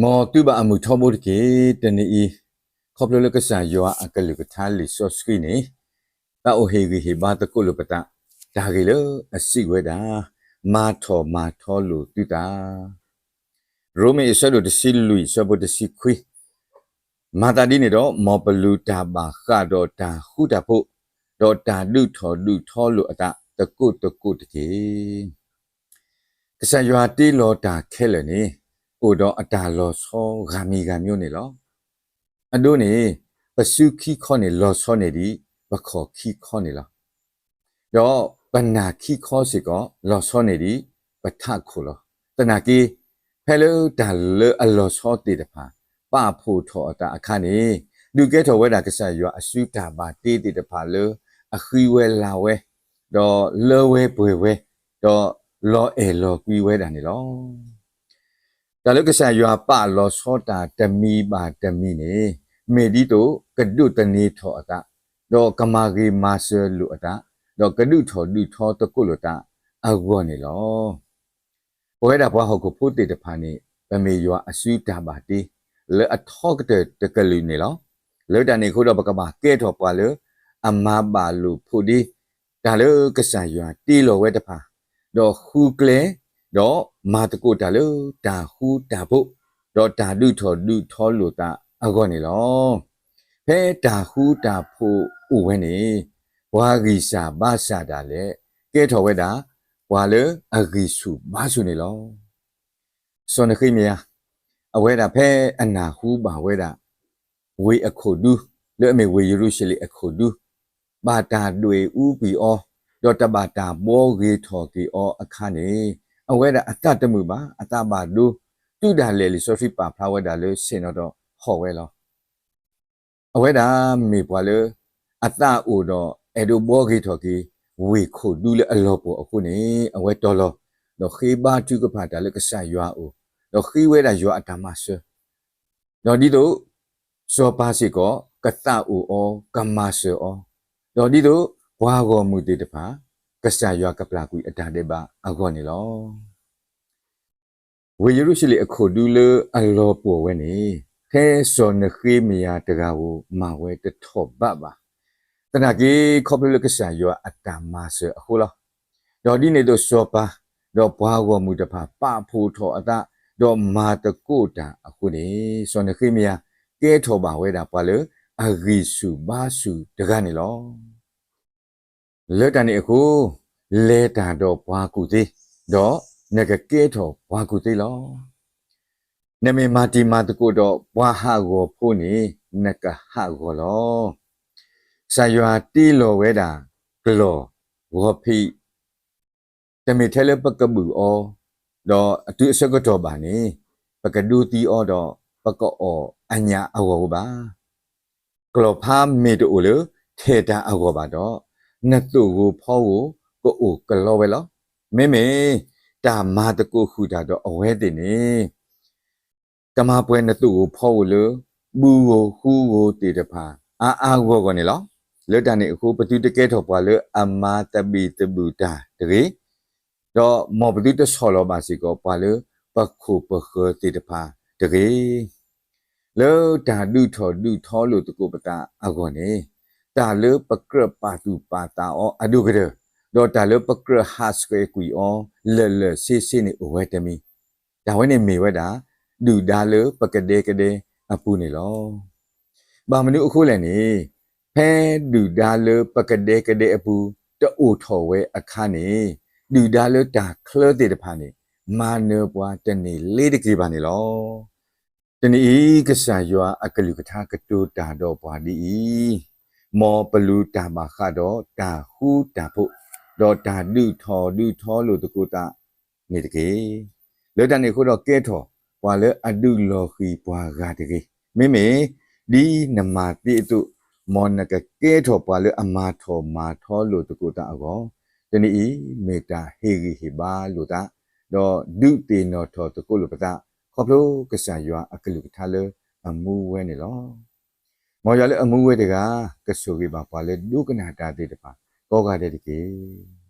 မ်သုဘၣ်အမုာ်ထီဘိတက့ၢ်. တနံၤအံၤ, ခီဖျိလၢကစၢ်ယွၤအကလုၢ်ကထါလံာ်စီဆှံန့ၣ်, တၢ်အိၣ်ဟ့ၣ်ဂံၢ်ဟ့ၣ်ဘါသကိးလိာ်ပသး, တၢ်ဂ့ၢ်လၢအစံးဝဲဒၣ်, မၤထီၣ်မၤထီလိာ်သုသး. ရိမ့ၤအဆၢဒိၣ်တဆံလွံၢ် အဆၢဖိတဆံခွံ, မၤသးဒ်န့ၣ်ဒီး, မ်ပလူၤတၢ်ဘၣ်ဃးဒီးတၢ်ဃူတၢ်ဖိး, ဒီးတၢ်ဒုးထီၣ်ဒုးထီလိာ်အသးသကိးသကိးတက့ၢ်. ကစၢ်ယွၤတ့လီၤတၢ်ခဲလၢာ်န့ၣ်, အိၣ်ဒီးအတၢ်လီၤဆီဂၤမံၤဂၤမံၤန့ၣ်လီၤ. အဒိန့ၣ်, ပစုခံခီန့ၣ်လီၤဆီန့ၢ်ဒံးပခီၣ်ခံခီန့ၣ်လီၤ. ဒီးပနၢ်ခံခီစ့ၢ်ကီးလီၤဆီန့ၢ်ဒံးပထးခိၣ်လီၤ. သနာ်က့, ဖဲလၢတၢ်လၢအလီၤဆီသ့ၣ်တဖၣ် ပာ်ဖှိၣ်ထီၣ်အသးအခါန့ၣ်, ဒုးကဲထီၣ်ဝဲဒၣ်ကစၢ်ယွၤအစုတၢ်ဘၣ်တ့သ့ၣ်တဖၣ်လၢအဃံဝဲလၤဝဲ, ဒီးလၢဝဲပှဲၤဝဲ, ဒီးလီၤအဲၣ်လီၤကွံဝဲဒၣ်န့ၣ်လီၤ. တၢ်လၢကစၢ်ယွၤပာ်လီၤဆီတၢ်တမံၤဘၣ်တမံၤန့ၣ်, မ့ၢ်ဒ်သိးကဒိးသန့ၤထီၣ်အသး, ဒီးကမၤဂ့ၤမၤစၢၤလိာ်အသး, ဒီးကဒုးထီၣ်ဒုးထီသကိးလိာ်သးအဂီၢ်န့ၣ်လီၤ. ပဝဲဒၣ်ပှၤဟီၣ်ခိၣ်ဖိသ့ၣ်တဖၣ်န့ၣ်, ပမ့ၢ်ယွၤအစုတၢ်ဘၣ်တ့ လၢအထီကတၢၢ်တကလုာ်န့ၣ်လီၤ. လၢတၢ်န့ၣ်အဃိဒီး ပကဘၣ်ကဲထီၣ်ပှၤလၢအမၤဘၣ်လိာ်ဖိးဒ့ တၢ်လၢကစၢ်ယွၤတ့လီၤဝဲတဖၣ်, ဒီးဃုကျဲ, ဒီးမၤသကိးတၢ်လၢတၢ်ဃူတၢ်ဖိး, ဒီးတၢ်ဒုးထီၣ်ဒုးထီလိာ်သးအဂီၢ်န့ၣ်လီၤ. ဖဲတၢ်ဃူတၢ်ဖိးအိၣ်ဝဲန့ၣ်, ပှၤဂံၢ်စၢ်ဘါစၢ်ဒၣ်လဲာ် ကဲထီၣ်ဝဲဒၣ် ပှၤလၢအဂံၢ်ဆူၣ်ဘါဆူၣ်န့ၣ်လီၤ. စီၤနဃ့မယၤ, အဝဲဒၣ်ဖဲအနၢ်ဟူဘၣ်ဝဲဒၣ် ဝ့ၢ်အခိၣ်ဒူ, လၢအမ့ၢ်ဝ့ၢ်ယရူၤၡလ့ၣ်အခိၣ်ဒူ, ဘၣ်တၢ်ဒွဲၣ်အူကွံာ်အီၤ, ဒီးတဘၣ်တၢ်ဘှီဂ့ၤထီၣ်က့ၤအီၤအခါန့ၣ်, အဝဲဒၣ်အသးတမုာ်ဘၣ်, အသးဘၣ်ဒိ, တုၤဒၣ်လဲာ်လံာ်စီဆှံပာ်ဖျါဝဲဒၣ်လၢဆ့ၣ်နီၤဒီးဟီၣ်ဝဲလီၤ. အဝဲဒၣ်မ့ၢ်ပှၤလၢအသးအိၣ်ဒီးအဲၣ်ဒိးဘှီဂ့ၤထီၣ်က့ၤ ဝ့ၢ်ခိၣ်ဒူလၢအလီၤပှီၢ်အဃိန့ၣ်, အဝဲတီၤလီၤ, ဒီးဃ့ဘါထုကဖၣ်တၢ်လၢကစၢ်ယွၤအအိၣ်, ဒီးဃ့ဝဲဒၣ်ယွၤအတၢ်မၤစၢၤ, ဒီးဒ်သိးစီၤပၤစ့ၢ်ကီး ကသးအိၣ်အီၤ ကမၤစၢၤအီၤ, ဒီးဒ်သိးပှၤဂီၢ်မုၢ်သ့ၣ်တဖၣ် ကစၢ်ယွၤကပျၢ်ကွံာ်အတၢ်ဒဲးဘးအဂီၢ်န့ၣ်လီၤ. ဝ့ၢ်ယရူၤၡလ့ၣ်အခိၣ်ဒူလၢအလီၤပှီၢ်ဝဲန့ၣ်, ဖဲစီၤနဃ့မယၤတဂၤဧိၤမၤဝဲတထီၣ်ဘးဘၣ်. သနာ်က့ ခီဖျိလၢကစၢ်ယွၤအတၢ်မၤစၢၤအဃိလီၤ. ဒီးဒ်န့ၣ်အသိးစီၤပၤ, ဒီးပှၤဂီၢ်မုၢ်တဖၣ်ပာ်ဖှိၣ်ထီၣ်အသး, ဒီးမၤသကိးတၢ်အဃိန့ၣ်, စီၤနဃ့မယၤ ကဲထီၣ်ဘၣ်ဝဲဒၣ်ပှၤလၢအဂံၢ်ဆူၣ်ဘါဆူၣ်တဂၤန့ၣ်လီၤ. လၢတၢ်န့ၣ်အဃိ, လဲၤတၢ်ဒီးပှၤကူၣ်သ့, ဒီးနကကဲထီၣ်ပှၤကူၣ်သ့လီၤ. နမ့ၢ်မၤတံၤမၤသကိးဒီးပှၤဟးဂီၤဖိန့ၣ်, နကဟးဂီၤလီၤ. ကစၢ်ယွၤတ့လီၤဝဲဒၣ်ကျီၢ်ဂီၤဖံး, တမ့ၢ်ထဲလၢပကဘုၣ်အီၤ, ဒီးတုၤအဆၢကတီၢ်ဘၣ်န့ၣ်, ပကဒိသံအီၤဒီးပကအီၣ်အညၣ်အဂီၢ်ဧိၤဘၣ်. ကျီၢ်ဖးမ့ၢ်တအိၣ်လၢထဲးတၢ်အဂီၢ်ဘၣ်ဒီး, နသိၣ်ဧိၤဖီဧိၤကအိၣ်ကလီဝဲလီၤ. မ့မ့ၢ်တၢ်မၤသကိးဃုာ်တၢ်ဒီးအဝဲသ့ၣ်န့ၣ်, ကမၤပှဲၤနသိၣ်ဧိၤဖီဧိၤလၢ ဘုဧိၤဃုဧိၤသ့ၣ်တဖၣ် အါအါဂီၢ်ဂီၢ်န့ၣ်လီၤ. လၢတၢ်န့ၣ်အဃိ ပသုတကဲထီၣ်ပှၤလၢအမၤသဘံၣ်သဘုၣ်တၢ်တဂ့ၤ, ဒီးမ်ပသုတဆီၣ်လီၤဘၣ်စ့ၢ်ကီးပှၤလၢပခိၣ်ပဃၢၤသ့ၣ်တဖၣ်တဂ့ၤ. လၢတၢ်ဒုးထီၣ်ဒုးထီလိာ်သကိးပသးအဂီၢ်န့ၣ်, တၢ်လၢပကြၢးပာ်သူၣ်ပာ်သးအီၤအဒိၣ်ကတၢၢ်, ဒီးတၢ်လၢပကြၢးဟးဆှဲးကွံာ်အီၤလၢာ်လၢာ်ဆ့ဆ့န့ၣ်အိၣ်ဝဲတမံၤ, တၢ်ဝဲန့ၣ်မ့ၢ်ဝဲဒၣ် ဒုၣ်ဒါလၢပကဒဲကဒဲအပူၤန့ၣ်လီၤ. ဘၣ်မနုၤအဃိလဲၣ်န့ၣ်, ဖဲဒုၣ်ဒါလၢပကဒဲကဒဲအပူၤ တအိၣ်ထီၣ်ဝဲအခါန့ၣ်, ဒုၣ်ဒါလၢတၢ်ချၢသ့ၣ်တဖၣ်န့ၣ် မၤနၢၤပှၤတန့ၢ်လ့ၤတက့ၤဘၣ်န့ၣ်လီၤ. တနံၤအံၤ ကစၢ်ယွၤအကလုၢ်ကထါကတိၤတၢ်ဒီးပှၤဒ်အံၤ, မ်ပလူၤတၢ်ဘၣ်ဃးဒီးတၢ်ဃူတၢ်ဖိး, ဒီးတၢ်ဒုးထီၣ်ဒုးထီလိာ်သကိးသးန့ၣ်တက့ၢ်. လၢတၢ်န့ၣ်အဃိဒီးကဲထီၣ် ပှၤလၢအဒုးလီၤဃံၤပှၤဂၤတဂ့ၤ. မ့မ့ၢ်ဒ်နမၤသ့အသိး, မ်နကကဲထီၣ်ပှၤလၢအမၤထီၣ်မၤထီလိာ်သကိးသးအဂီၢ်, တနံၤအံၤ မ့ၢ်တၢ်ဟ့ၣ်ဂံၢ်ဟ့ၣ်ဘါလိာ်သး, ဒီးဒုးသ့ၣ်နီၣ်ထီၣ်သကိးလိာ်ပသး, ခီဖျိကစၢ်ယွၤအကလုၢ်ကထါလၢအမူဝဲန့ၣ်လီၤ. မ်ယွၤလၢအမူဝဲတဂၤ ကဆိၣ်ဂ့ၤဘၣ်ပှၤလၢဒိကနၣ်တၢ်သ့ၣ်တဖၣ် ကိးဂၤဒဲးတက့ၢ်.